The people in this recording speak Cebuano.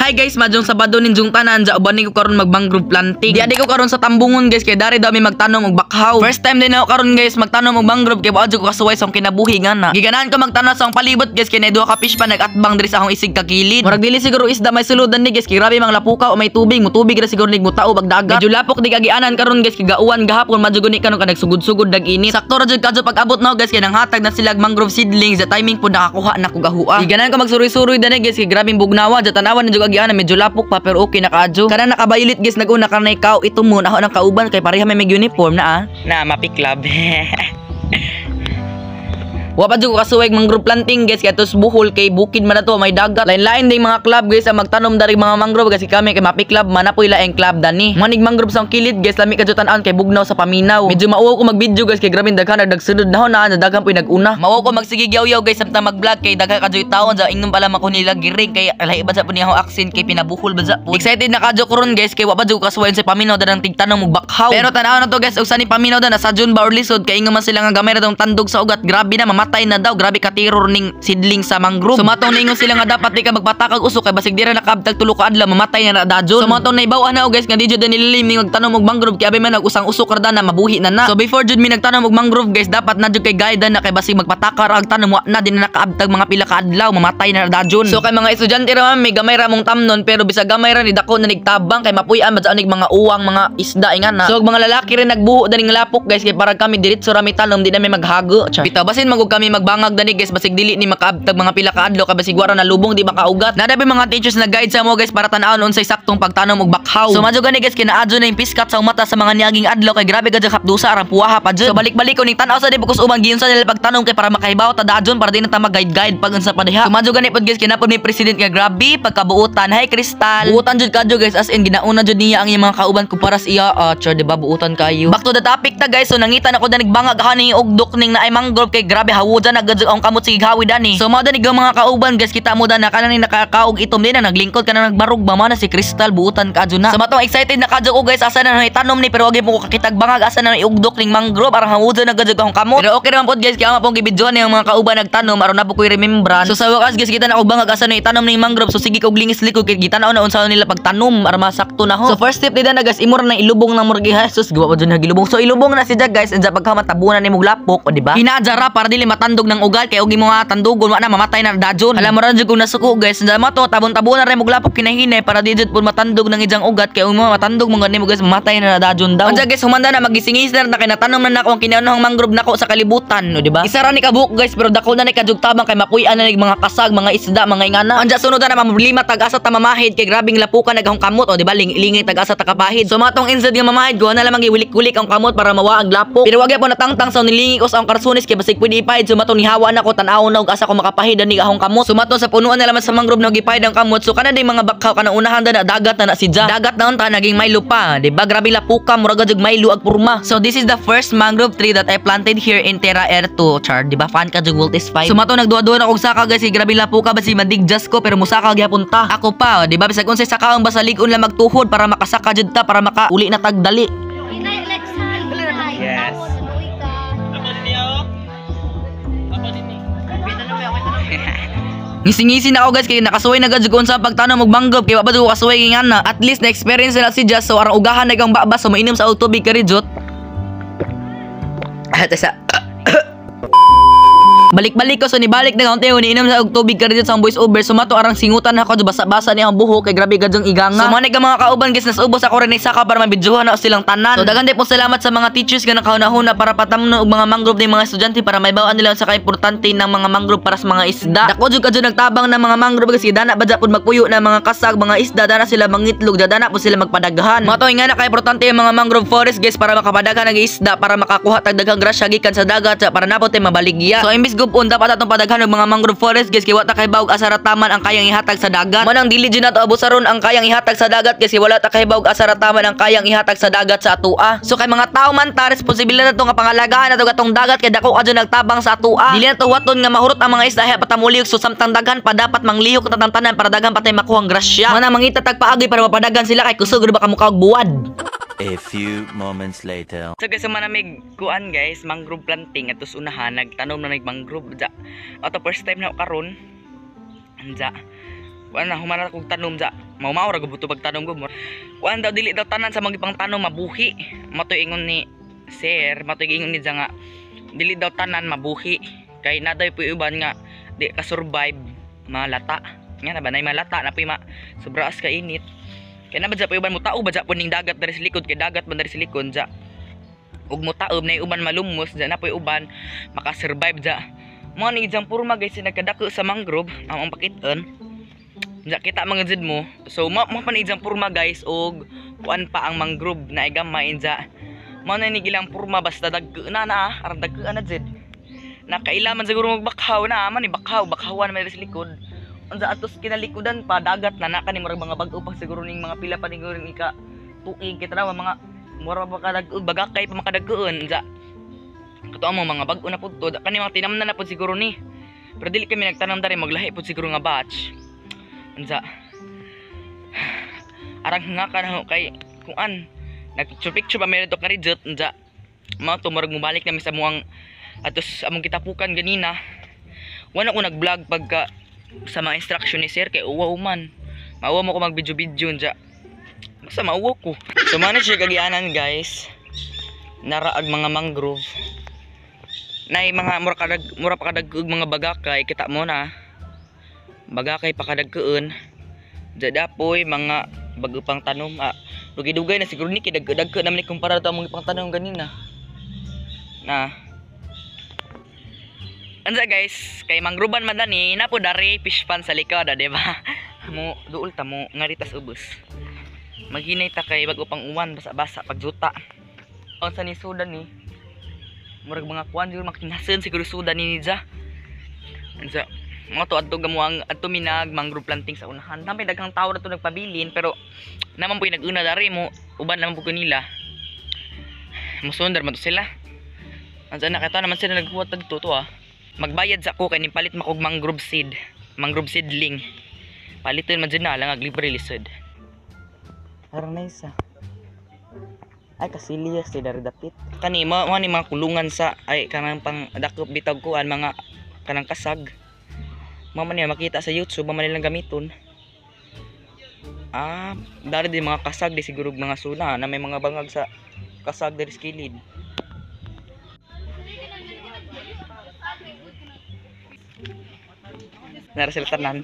Hi guys, maayong Sabado ninyong tanan ja, uban ko karon mag mangrove planting. Di ko karon sa Tambungon, guys, kay dari daw mi magtanom og bakhaw. First time din ako karon, guys, magtanom og mangrove kay wa ko kasuway sa akong kinabuhi nga na. Giganahan ko magtanom sa akong palibot, guys, kay nay duha ka fish pa nagatbang diri sa akong isig kagilid. Murag dili siguro isda may suludan ni, guys, kay grabe mang lapuka o may tubig, mutubig ra siguro nig mutao bag dagat. Medyo lapok di kagianan karon, guys, kay gauwan gahapon, madyo guni karon ka nagsugod-sugod dag init. Sakto ra jud kadyo pag-abot na guys, kay nanghatag na sila og mangrove seedlings, sa timing po nakakuha na ko gahua. Giganahan ko magsuroy-suroy dani, guys, kay grabing bugnawa ja, tanawan ninyo agianan, medyo lapok pa pero okay na kaadyo. Kana nakabayilit, guys, naguna kanay kao ito mo ako ng kauban kay pareha may mag uniform na ah. Na mapiklab. Wa pa jud ko kasuway mangrove planting, guys, kay tos Bohol kay bukid man na to, may dagat. Lain-lain ding mga club, guys, ang magtanom dari mga mangrove kasi kami kay Mapi Club man apoy laing club dani. Manig mangrove sa kilid, guys, lami kadyo tan-awon kay bugnaw sa paminaw. Medyo mauwaw ko mag-video, guys, kay grabe daghan nagdagsunod na na daghan poy nag-una. Mauwaw ko magsigig yaw-yaw, guys, samtang mag-vlog kay daghan kadyo taon sa ingnon pala man ko nila giring kay lahi ba sa po niya aksen kay pinabuhol ba sa po. Excited na kadyo ko ron, guys, kay wa pa jud ko kasuway sa paminaw danang tigtanom og bakhaw. Pero tan-aw na to, guys, og sa ni paminaw da nasa June ba or lisod kay ingon man sila nga gamay ra dong tandog sa ugat, grabe na mamatay na daw, grabe ka terror ning seedling sa mangrove. So matong ningon sila nga dapat di ka magpatakag usok kay basig di ra nakaabtag 3 ka adlaw mamatay na na dajon. So matong naibaw na guys nga di jud nililim ning magtanom og mangrove kay abi man og usang usok ra na mabuhi na na. So before jud mi nagtanom og mangrove, guys, dapat na jud kay guide na kay basig magpatakar ang tanom wa na din na nakaabtag mga pila ka adlaw mamatay na na dajon. So kay mga estudyante ra man may gamay ra mong tamnon pero bisag gamay ra ni dako na nigtabang kay mapuy-an ba nig mga uwang mga isda ingan na. So og mga lalaki rin nagbuho daning lapok, guys, kay para kami diretso ra mi tanom, di na mi maghago. Char. Bitaw basin magug kami magbangag dani, guys, basig dili ni makaabtag mga pila ka adlaw kay basig wara na lubong di makaugat. Nada mga teachers na guide sa mo, guys, para tan-awon unsay saktong pagtanom og bakhaw. So madyo gani, guys, kinaadyo na yung piskat sa mata sa mga niaging adlaw kay grabe gad hapdusa arang puwaha pa jud. So balik-balik ko ning tan-aw sa di bukos umang giunsa nila pagtanom kay para makahibaw ta dajon para di na ta mag-guide-guide pag unsa pa diha. So madyo gani pod, guys, kinapod may president nga grabe pagkabuutan. Hi Crystal. Buutan jud kadyo, guys, as in ginauna jud niya ang iyang mga kauban kumpara sa iya. Ah, char, di ba buutan kayo. Back to the topic ta, guys. So nangita na ko danig bangag hani ugdok ning naay mangrove kay grabe hawudan na gad ang kamot sige hawi dani. So mao dani mga kauban, guys, kita mo da na kanan nakakaog itom din na naglingkod kana nagbarog ba man na si Crystal, buutan kadyo na. So matong excited na kadyo ko, guys, asa na tanom ni pero wag po ko kakitag bangag asa na iugdok ning mangrove arang hawudan na gad ang kamot. Pero okay naman pod, guys, kaya pong gibidyohan yung mga kauban nagtanom aron na po ko'y remembrance. So sa wakas, guys, kita na og bangag asa na itanom ning mangrove, so sige kog lingis likod kay gitanaw na unsa nila pagtanom aron masakto na ho. So first step nila na, guys, imor na ilubong ng murgi Jesus gawa pa jud na gilubong. So ilubong na siya, guys, and pagka matabunan ni lapok o di ba? Hinajara para dili matandog ng ugat kay og imo nga tandugon wa na mamatay na dajon. Alam mo ra jud kung nasuko, guys, and mo to tabon-tabunan ra mo lapok kinahinay para di jud pud matandog ng ijang ugat kay imo matandog mo gani mo, guys, mamatay na dajon daw. Anja, guys, humanda na magisingis na na kay natanom na nako ang kinaunahang mangrove nako sa kalibutan, no di ba? Isa ra ni kabuok, guys, pero dako na ni kajug tabang kay mapuy-an na ni mga kasag, mga isda, mga ingana. Anja sunod na mamlima tag-asa ta mamahid kay grabing lapukan nagahong kamot o di ba ling-lingay tag-asa ta kapahid. So matong instead nga mamahid ko na lamang giwilik-wilik ang kamot para mawa ang lapok. Pero wag po natangtang sa nilingi ko sa ang karsunis kay basig pwede ipahid. So matong nihawa na ko tan-awon na og asa ko makapahid ani ahong kamot. So matong sa punuan na laman sa mangrove na gipahid ang kamot. So kana day mga bakhaw kana unahan da na dagat na na sidya. Dagat na unta naging Milo pa, di ba? Grabe lapuka murag jud Milo ag porma. So this is the first mangrove tree that I planted here in Terra Air 2. Char, di ba? Fan ka jud Voltes 5. So matong nagduha-duha na og saka, guys, grabe lapuka ba si madigjas ko pero musaka gyapon ta. Ako pa, di ba? Bisag unsay sakaon basta lig-on lang magtuhod para makasaka jud ta para makauli na tagdali. Hinay, next time. Hinay. Yes. Tawon, naluoy ka. Ako din niya, oh. Ako din ni. Ngisi-ngisi na ako, guys, kay nakasuway na gad ko sa pagtanom og mangrove kay wa pa ko kasuway nga na. At least na experience na si Jazz, so arang ugahan na kang baba so mainom sa tubig kari jot. Ah, tasa. Balik-balik ko so nibalik na kaunti ni inom sa og tubig kari sa voice over, so mato arang singutan ako basa-basa niya ang buhok kay grabe gadyong iganga. So manay ka mga kauban, guys, nas ubos ako rin saka para mabidyohan na silang tanan. So daghan po salamat sa mga teachers nga nakahuna-huna para patamno og mga mangrove ng mga estudyante para maibawaan nila sa kaimportante ng mga mangrove para sa mga isda. Dako jud kadyo nagtabang ng mga mangrove kasi dana ba pud magpuyo ng mga kasag, mga isda, dana sila mangitlog, dana po sila magpadaghan. Mato nga na kaimportante ang mga mangrove forest, guys, para makapadaghan ng isda para makakuha tag daghang grasya gikan sa dagat para napot tay mabaligya. So imbis gupon dapat atong padaghan og mga mangrove forest, guys, kay wa ta kahibaw asa ra taman ang kayang ihatag sa dagat. Mo nang dili jud nato abusaron ang kayang ihatag sa dagat kasi wala ta kahibaw asa ra taman ang kayang ihatag sa dagat sa atoa. So kay mga tao man ta, responsibilidad nato nga pangalagaan nato atong dagat kay dako kadyo nagtabang sa atoa. Dili nato waton nga mahurot ang mga isda patamulihok, so samtang daghan pa dapat manglihok ta tanan para daghan pa tay makuhang grasya. Mo nang mangita tag paagi para mapadaghan sila kay kusog ra ba kamukha og buwad. A few moments later. So guys, manamig kuan, guys, mangrove planting atos unahan nagtanom na nag mangrove ja. Ato first time na ako karon. Anja. Kuan na humana kog tanom ja. Mao-mao ra gud pagtanom ko. Kuan daw dili daw tanan sa mga ipang tanom mabuhi. Matoy ingon ni sir, matoy ingon ni nga dili daw tanan mabuhi. Kay naday po uban nga di ka survive malata. Nga na ba nay malata na po ma sobraas ka init. Kay na ba po uban mo tao ba po ning dagat diri sa likod kay dagat man diri sa likod ja. Ug mo taob na uban malumos ja na po uban makasurvive ja. Mo ni jang purma guys nagkadako sa mangrove ang pakiton. Ja kita mga jud mo. So mo pa ni jang purma guys og kuan pa ang mangrove na igamay ja. Mo na ni gilang purma basta dagko na na aron dagko na jud. Nakailaman siguro magbakhaw na man ni bakhaw bakhawan man sa likod. Unsa atos kinalikudan pa dagat na na kani murag mga bag-o pa siguro ning mga pila pa ni ika tuig kita na mga mura pa kadag bagakay pa makadagkoon unsa kato mo mga bag-o na pud to kani mga tinamnan na pud siguro ni. Pero dili kami nagtanom diri maglahi pud siguro nga batch. Unsa arang nga ka na kay kuan nagpicture picture pa meron to karijot unsa mao to murag mobalik nami sa muang atos among kitapukan ganina. Wala ko nag-vlog pagka sa mga instruction ni sir kay uwaw man. Mauwaw mo ko mag video video unsa. Basta mauwaw ko. So man siya kagianan guys. Naraag mga mangrove. Nay mga mura pa kadag mga bagakay kita mo na. Bagakay pa kadagkoon. Dadapoy mga bago pang tanom. Dugay-dugay na siguro ni kay dagko naman ni kumpara to among ipang tanom ganina. Na. Ansa guys, kay mangruban man dani na po dari fish pan sa likod, di ba? Mo duol ta mo ngaritas ubos. Maghinay ta kay bago pang uwan basa-basa pagjuta. Unsa ni sudan ni? Murag mga kuan siguro makinasen siguro sudan ni nija. Ansa mga to adto gamo ang adto minag mangrove planting sa unahan. Namay daghang tawo na to nagpabilin pero naman po nag-una dari mo uban naman po nila. Musundar man to sila. Ansa na kita naman sila naghuwat tagto to ah. Magbayad sa ko kay ning palit makog mangrove seed, mangrove seedling. Paliton man jud na lang ag libre lisod. Aron na isa. Ay kasilias si dari dapit. Kani mo ni mga kulungan sa ay kanang pang dakop bitag kuan mga kanang kasag. Mao man niya makita sa YouTube, mao man nilang gamiton. Ah, dari din mga kasag di siguro mga suna na may mga bangag sa kasag diri sa kilid. Nara sila tanan.